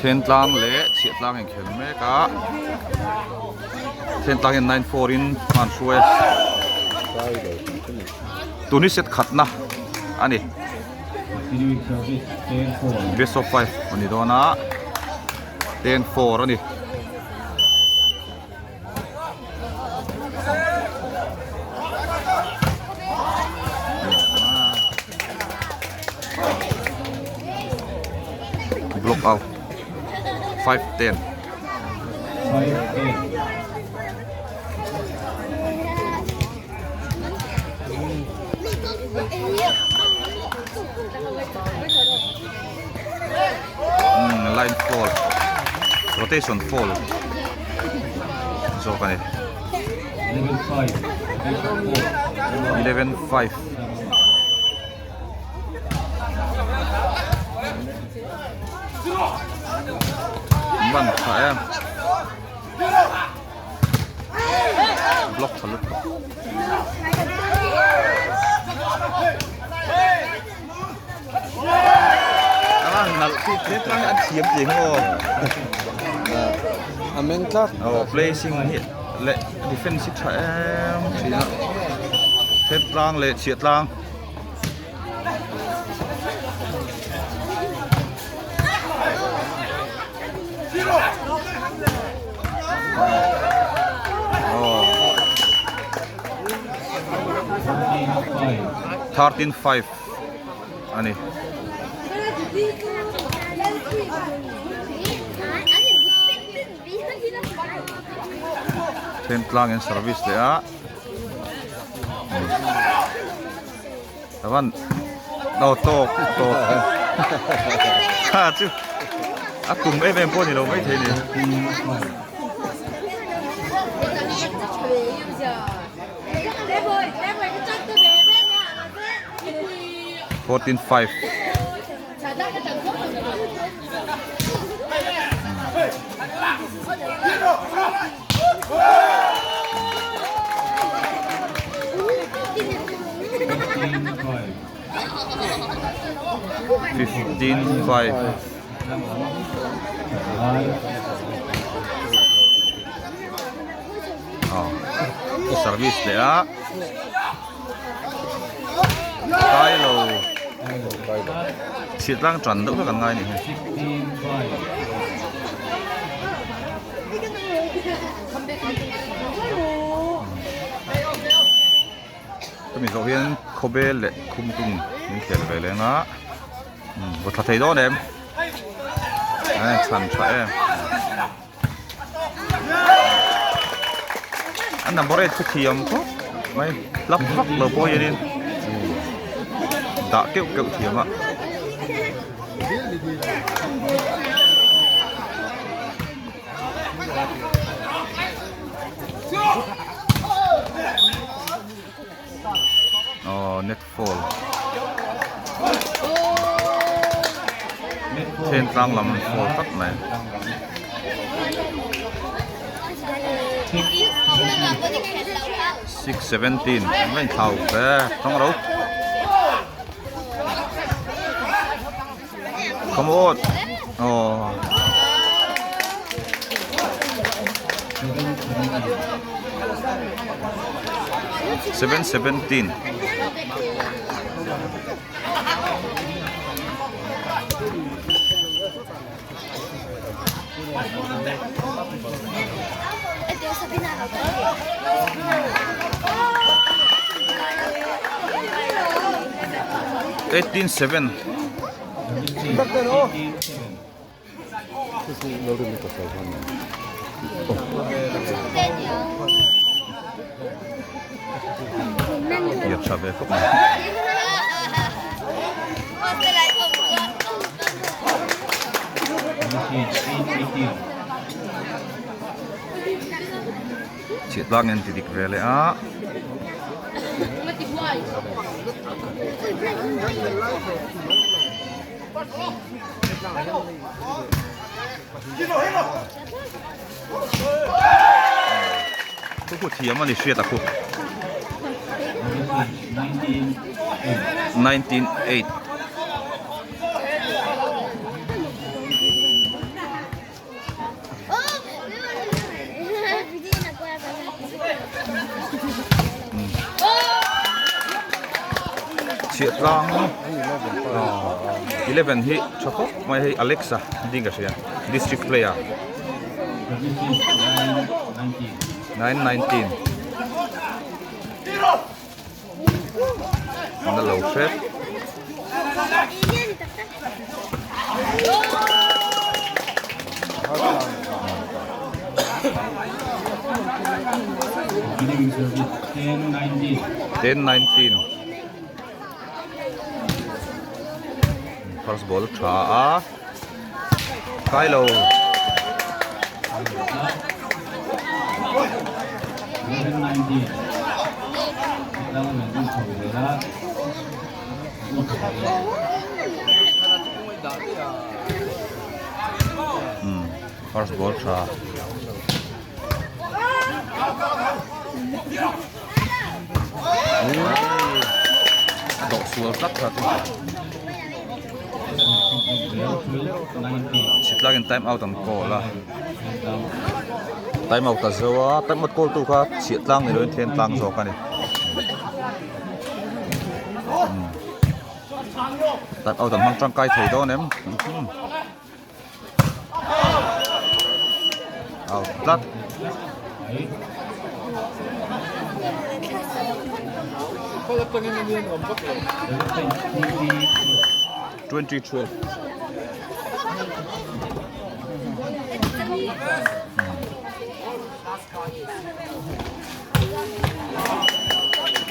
Thentlang leh chhiahtlang a inkhel mek a Thentlang hian 94 in hman hruai a tun hi set khatna a ni best of 5 a ni dawn a 10-4 a ni. Block out 5-10. Line fall rotation fall zawk a ni 11-5 Man tha em block tha lutuk. A nalh khi hle tlai an thiam tih hi aw. A meng tlat. Aw placing hi leh defense hi tha em thin a. Thep tlang leh chhiah tlang. Aw. 13-5 a ni. Then tlang in service leh a tavan aw tawk tawk ha chu a tum em em pawh a ni lo maithei a ni. 14-5. 15-5. Service leh a Kailo chhiat tlang tan deuh vek an ngai a nih hi. Hemi zawh hian khawbel leh khumtung min khel ve leng a vaw thla thei dawn em chhan tha em. An number 8 chu thiam khawp mai lap vak lo pawh hianin dah keuh keuh thiam a. Aw net fall then tlang lam an fall tlat mai. 6:17 an la inthlau ve thang ro come on aw 7:17 18-7. Tiat tha ve khawp mai. Chhiat tlang in ti dik ve leh a. Thu khu thiam a ni hriat a khu. 19-8. Chhiahtlang 11 hi tha khawp mai hei Alexa ding ka hria district player 919 an la lo hrep. 10-19 First ball tha a kai lo. First ball tha. A dawh sual tlat tlat a. Chhitlak in time out an call a. Time out a zo a, time out call tu kha chhiah tlang ni loin then tlang zawk a ni. Time out an hmang tangkai thei dawn em. Out tlat. 2012.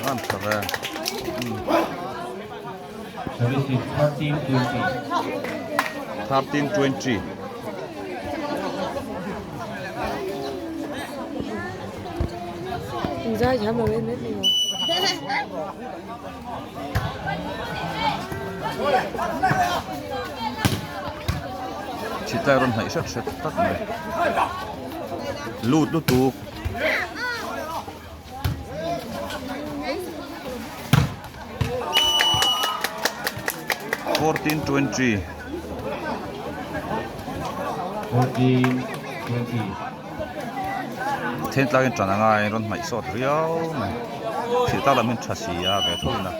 Ram tha ve. Service is 1320. 1320. Zai thiam lo em em mai maw. Chhitlai rawn hnaih hret hret tak mai. Lut lutuk. 1420. 1420. Then tlangin ṭan a ngai rawn hnaih sawt riau mai. Thil tak lam hian ṭha si a ve tho in a.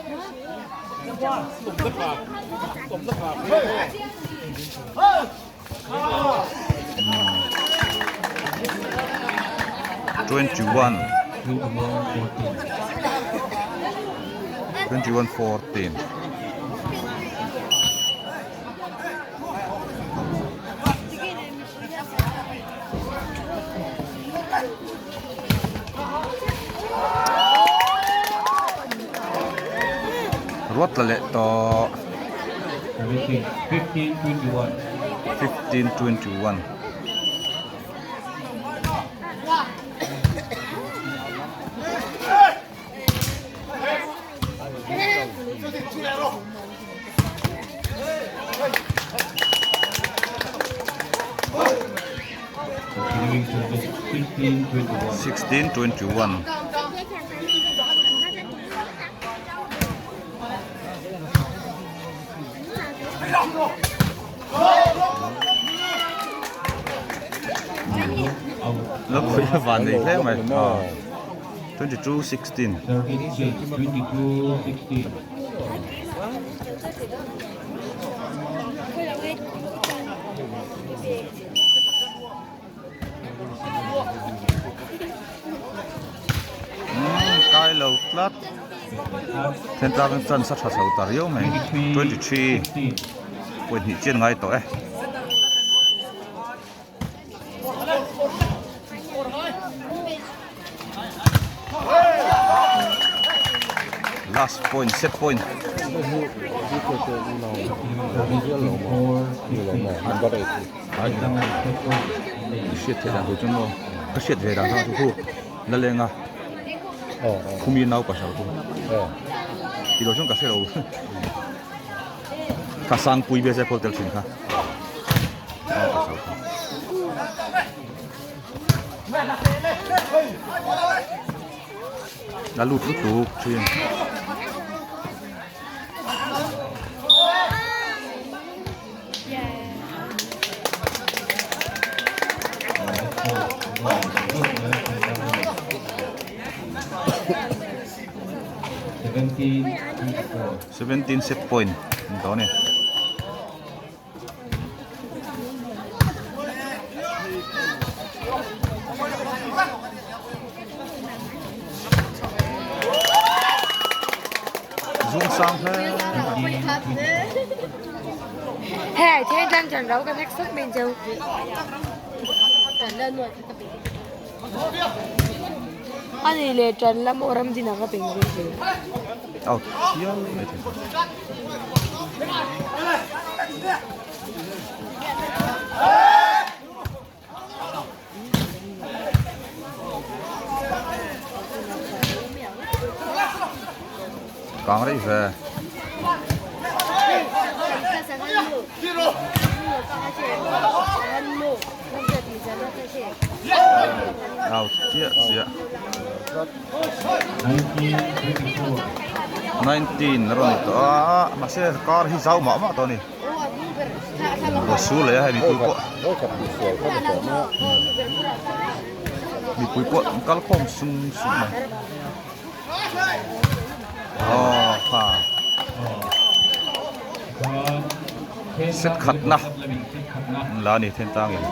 21. 21 14. Ruat tla leh tawh. 1521. 1521. 1621. Lo pui a van nei hle mai. 22 16. 22 16. Kai lo tlat. Then tlak in chance a tha chho ta riau mai. 23 pawih hnih chian ngai tawh e. Last point set point. Hriat theih dan tur chu maw ka hriat ve dan chu khu la leng a khumi nau pasal chu tih loh chuan ka hre lo ka sangpui vel zai pawh tel thin kha nau pasal kha. La lut lutuk thin. 19 24. 17 set point ni tawh a ni. Zung sang hle Hey, thế đang trận đấu cái thách sức mình chưa? Ani le trận lam oram din anga ping ding che. Out hial mai thei. Kang rei ve. Out chiah chiah. 19 a rawn ni tawh a mahse car hi zau mah mah tawh a ni Su leh a hei mipui pawh mipui pawh an kal khawm sung sung mai aw kha set khatna la a ni then tangin.